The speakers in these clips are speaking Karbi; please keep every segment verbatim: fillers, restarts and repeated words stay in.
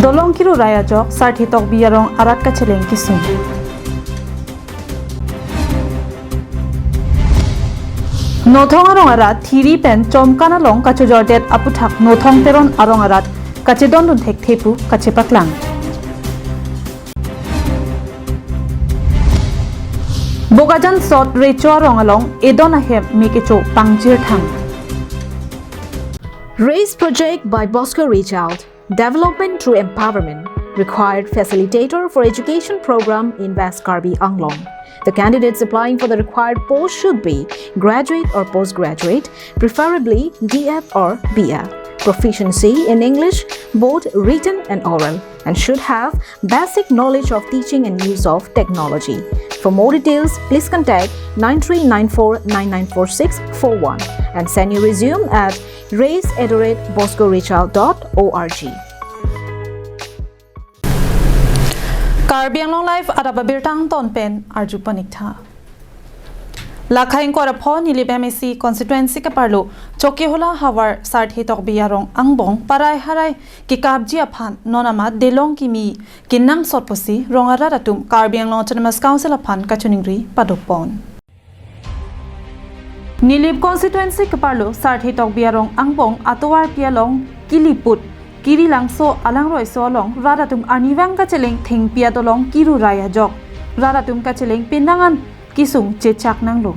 Dolong kiru rai ajok Sarthe Tokbi arong arat kacheleng kesung. Nothong arong arat thiri pen chomkan along kachojordet aputhak Nothong Teron arong arat kachedondun thekthe pu kachepaklang. Bokajan South Recho arong along edon ahem me kecho pangjir thang. Raise project by Bosco Reach Out. Development through empowerment. Required facilitator for education program in West Karbi Anglong. The candidates applying for the required post should be graduate or postgraduate, preferably D.Ed or B.Ed. Proficiency in English, both written and oral, and should have basic knowledge of teaching and use of technology. For more details, please contact nine three nine four nine nine four six four one and send your resume at raise at the rate bosco reach out dot org. Karbi Anglong Live adap abirta angton pen arju paniktha. Lakha ingkoi ra pho Nilip M A C constituency keparlo Chokihola havar Sarthe Tokbi arong angbong parai harai kekapji aphan non amat delong kimi kenangsot pusi rong arat atum Karbi Anglong Autonomous Council aphan kachiningri padopon. Nilip constituency keparlo Sarthe Tokbi arong angbong atovarpi along Kiliput, Kirilangso alangroiso along rat atum arnivang kacheleng thengpi adolong kiru rai ajok rat atum kacheleng penang an kesung chechak nanglo.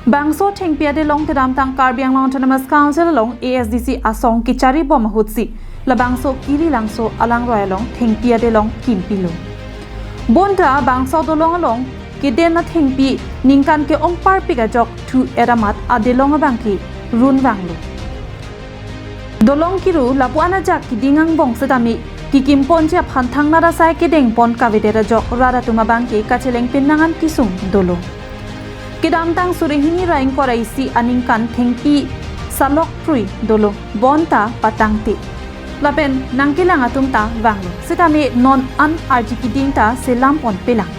Bangso thengpi adelong kedamtang Karbi Anglong Autonomous Council along A S D C asong kechari bom ahutsi labangso Kirilangso alangroi along thengpi adelong kimpilo. Bonta bangso dolong along keden athengpi ningkan ke-ongparpik ajok thu-et amat adelong abangke runvanglo. Dolong kiru lapu-an ajak kiding angbong setame kikimponji aphan thangnat asai kedengpon kavedet ajok rat atum abangke kacheleng penang an kesung dolo. Kedamtang suri hini ra ingkoi ra isi aningkan thengpi salok prui dolo bonta patangte. Lapen nangkelang atum ta vanglo. Setame non an arji kiding ta selam ponpelang.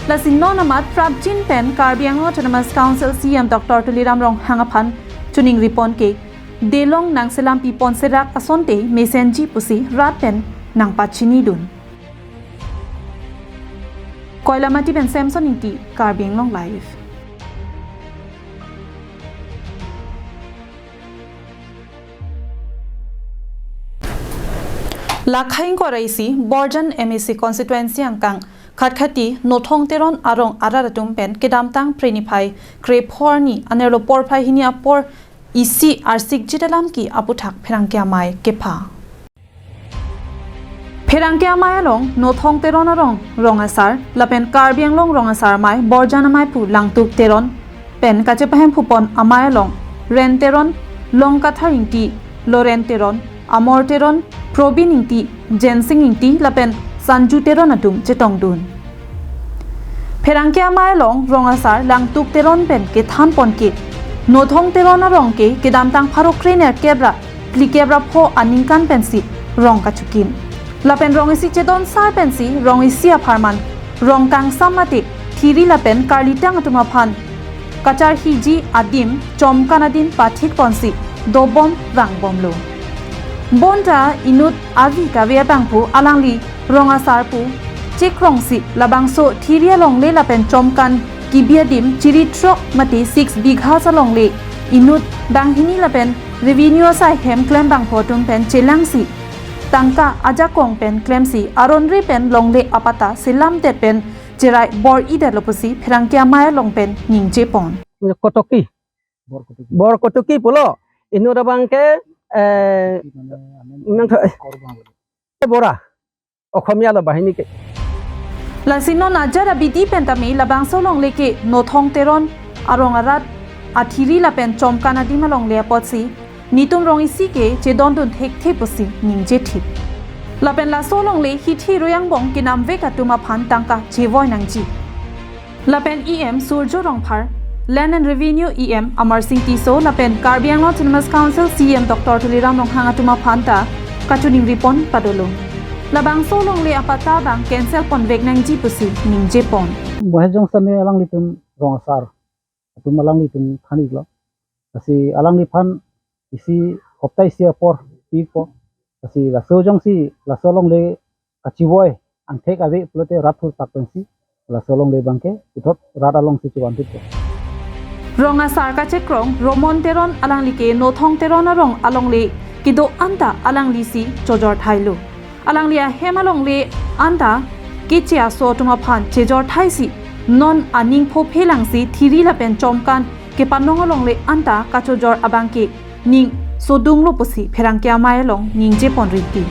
Lasi non amat prapjin pen Karbi Anglong Autonomous Council C E M Doctor Tuliram Ronghang aphan chiningri pon ke delong nangselampi pon serak asonte mesenji pusi rat pen nangpachinidun. Koilamati pen Samson Ingti, Karbi Anglong Live. Lakha ingkoi ra isi Borjan M A C constituency angkang Khatkhati Nothong Teron arong arat atum pen kedamtang Phre niphai krepho arni anerlo porphai hini apor isi arsikjit alam ke aputhak pherangke amei kepha. Pherangke amei along Nothong Teron arong rong asar lapen Karbi Anglong rong asar amei Borjan amei pu Langtuk Teron pen kachepahemphupon amei along Ren Teron, Longkathar Ingti, Loren Teron, Amor Teron, Probin Ingti, Jensing Ingti lapen Sanju Teron atum chetongdun. Pherangke amei along rong asar Langtuk Teron pen kethan pon ke Nothong Teron arong ke kedamtang pharo krenerkep ra phlikep ra pho aningkan pensi rong kachukim. Lapen rong isi chedon sar pensi rong isi apharman rong kangsam mate thiri lapen karlitang atum aphan kacharhiji adim chomkan adim pathik ponsi dobom vangbomlo. Bonta inut avi kave abangphu alangli rong asar pu chekrongsi labangso thiri alongle lapen chomkan kibi adim chiri throk mate six bighas alongle inut banghini lapen revenue asai hem klem bangpho atum pen chelangsi tangka ajakong pen klemsi aron re pen longle apatta selamdet pen cherai bor-idetlo pusi pherangke amei along pen ningje pon. Kotoki. Bor Kotoki. Bor Kotoki pulo. Inut abangke, eh, nang tho-, eh, Bora. Okhomia lo banghini ke. Lasi non ajat abidi pen tame labangso longle ke Nothong Teron arong arat athiri lapen chomkan adim alongle apotsi netum rong isi ke chedondun thekthe pusi ningje thip. Lapen laso longle hithi royang bong kenamvek atum aphan tangka chevoi nangji. Lapen E M Surjo Rongphar, Land and Revenue E M Amarsing Tisso lapen Karbi Anglong Autonomous Council C E M Doctor Tuliram Ronghang atum aphan ta kachiningri pon padolo. Labangso longle apatta abang cancel ponvek nangji pusi ningje pon. Bohejong same alanglitum rong asar atum alanglitum than-iklo. Lasi alangliphan isi hopta isi apor pipo. Lasi laso jongsi laso longle kachivoi angthek ave pulote rat thurpak pensi laso alongle abangke puthot rat alongsi chivan thit. Rong asar kachekrong Romon Teron alangli ke Nothong Teron arong alongle kedo anta alanglisi chojor thailo. Alangli ahem alongle anta keche aso atum aphan chejor thaisi non aning phophe langsi thiri lapen chomkan kepanong alongle anta kachojor abangke ning sodunglo pusi pherangke amei along ningje pon rinti.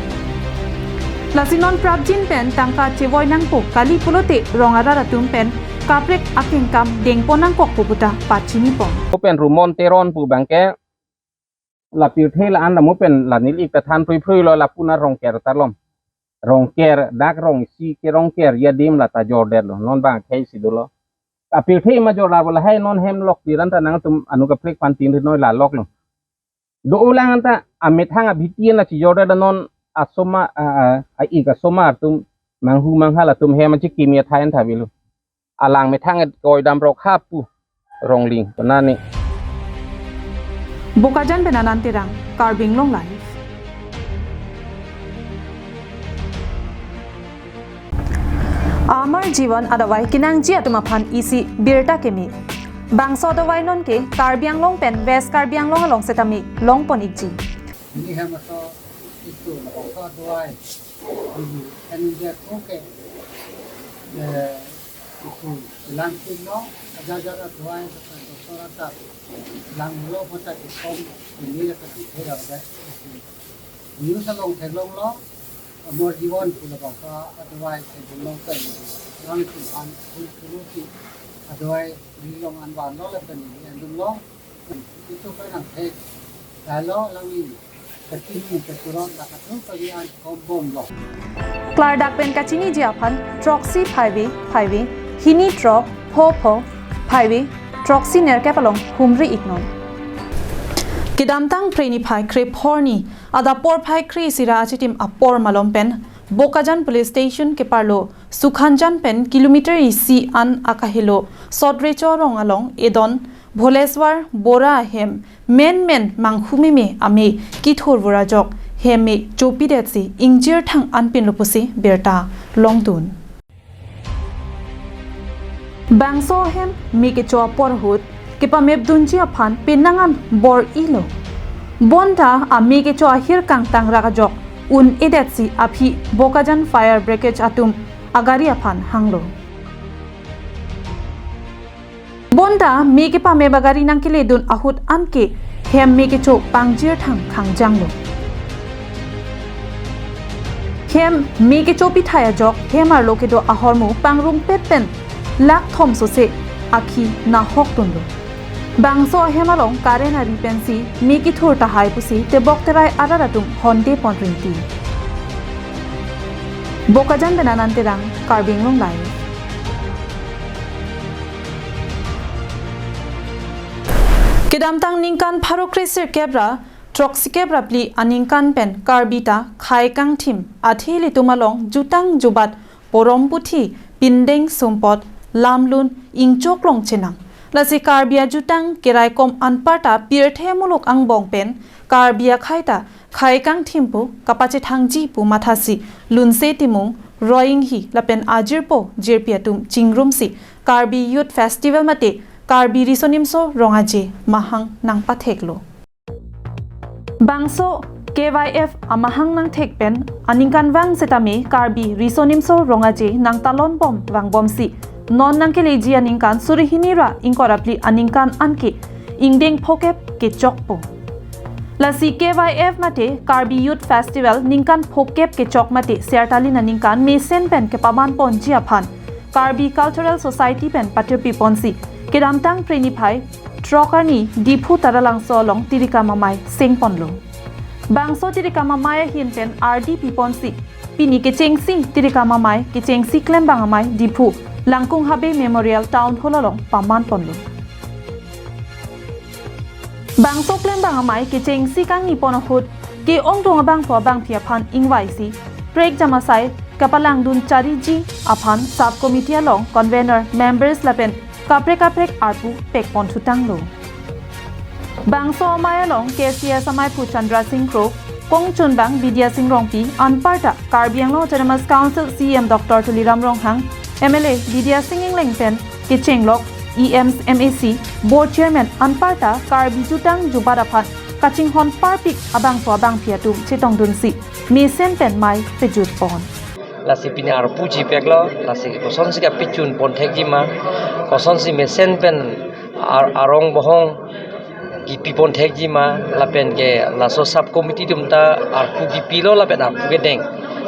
Lasi non prapjin pen tangka chevoi nangpo kali pulote rong arat atum pen kaprek akengkam dengpon nangkokpo puta pachini pon. Open Romon Teron pu abangke la pirthe la-an lamu pen la neli ta than phrui phrui lo, lapu na Rongker ta lom. Rongker, dak rong isi ke Rongker adim la ta jordetlo. Non abang khei si dolo. Apirthe ma jorda bola hai non hem lok piran ta nangtum anu kaprek aphan tin noi la loklo. Do ulang anta amethang abhiti na chijordet non asoma, a, a, a, ik asoma atum manghu manghal atum hem achikimi athai anta avelo. Alang methang et koi damrok hapu Rongling tonani. Bokajan pen Anand Terang, Karbi Anglong Live. Amar Jivan adavai kenangji atum aphan isi birta keme. Bangso adavai nonke Karbi Anglong pen West Karbi Anglong along setame longpon ikji. Ini hem aso itu, bangso adavai. Ini kan dia koke. Eh, itu langpin no, aja aja adavai, doktor atat. Langlo mata kikom, ini akan dikira ada. News along theklonglo, Amar Jivan pu labangso adavai theklonglo kan. Langpin an, itu adavai, ini long an vanlo, lapen ini andunglo. Itu kan ang thek. Lalo lang ini. Kachini, kachuron, la katu kali an kombomlo. Klardak pen kachiniji aphan throksi phaive phaive, hini throk pho pho phaive, throksi nerkep along humri iknon. Kedamtang Phre niphai kre phorni adap porphai kre isi ra achitim apor malom pen Bokajan Police Station keparlo Sukhanjan pen kilometer isi an akahelo Sotrecho rong along edon Bholeswar Bora ahem menmen manghu meme ame kithurvur ajok hem me chopidetsi ingjir thang anpinlo pusi birta longdun. Bangso ahem me kecho apor ahut kepamepdunji aphan penang an bor-ilo. Bonta ame kecho ahir kangtang rak ajok un-edetsi aphi Bokajan Fire Brigade atum agari aphan hanglo. Bonta me kepamep agari nangkeledun ahut anke hem me kecho pangjir thang khangjanglo. Hem me kecho pithai ajok hem arlo kedo ahormu pangrungpet pen lak thom sose akhi nahokdunlo. Bangso ahem along current ari pensi me kithur tahai pusi tebok terai arat atum honde pon rinti. Bokajan pen Anand Terang, Karbi Anglong Live. Kedamtang ningkan pharo kre sirkep ra throksikep ra phli aningkan pen Karbi ta khei kangthim athe ilitum along jutang jubat porom puthi pindeng sumpot lamlun ingchok long chenam. Lasi Karbi ajutang keraikom anparta pirthe muluk angbong pen Karbi akhei ta khei kangthim pu kapachethangji pu mathasi Lunse Timung, Roing Hi lapen ajirpo jirpi atum chingrumsi Karbi Youth Festival mate Karbi Riso Nimso Rong Aje mahang nangpatheklo. Bangso K Y F amahang nangthek pen aningkanvang setame Karbi Riso Nimso Rong Aje nangtalon bom vangbomsi non nangkeleji aningkan suri hini ra ingkoi ra phli aningkan anke ingdeng phokep kechokpo. Lasi K Y F mate Karbi Youth Festival ningkan phokep kechok mate Sertalin aningkan mesen pen kepaman ponji aphan Karbi Cultural Society pen patirpi ponsi kedamtang Phre niphai throk arni Diphu Taralangso along tirikam amei sengponlo. Bangso tirikam amei ahin pen ardi piponsi pini kechengsi tirikam amei kechengsi klembang amei Diphu Langkung Habe Memorial Town Hall along paman ponlo. Bangso klembang amei kechengsi kangni pon ahut ke-ongdung abangphu abangphi aphan ingvaisi prekjam asai kapalangdun chariji aphan sub committee along convener, members lapen kaprek kaprek arpu pekpon thutanglo. Bangso amei along K C S ameiphu Chandra Singh Kro, Kongchunbang Bidya Sing Rongpi anparta Karbi Anglong Autonomous Council C E M Doctor Tuliram Ronghang, M L A Bidya Sing Engleng pen kechenglok E Ms, M A C, Board Chairman anparta Karbi jutang jubat aphan kachinghon parpik abangso abangpi atum chetongdunsi mesen pen mei pejutpon. Lasi pini arpu chipeklo, lasi kosonsi kapechunpon thekji ma, kosonsi mesen pen ar-, arong bohong kipipon thekji ma, lapen ke laso sub committee atum ta arpu kipilo lapen arpu kedeng.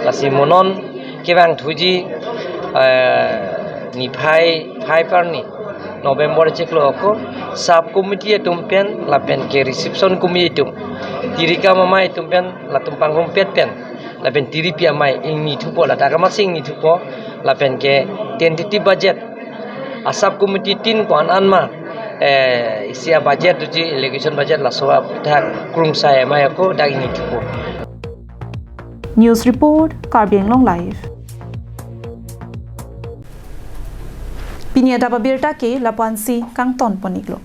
Lasi monon kevangthuji, eh, niphai phai arni November chiklo ako sub committee atum pen lapen ke reception committee atum, tirikam amei atum pen, latum pangrumpet pen, lapen tiripi amei ingnithupo, ladak amatsi ingnithupo, lapen ke tentative budget a sub committee tin ko-an an ma, eh, isi a budget doji, allocation budget, laso aputhak krungsai amei ako dak ingnithupo. News report, Karbi Anglong Live. Pini adap abirta ke lapu-ansi kangtonpon-iklo.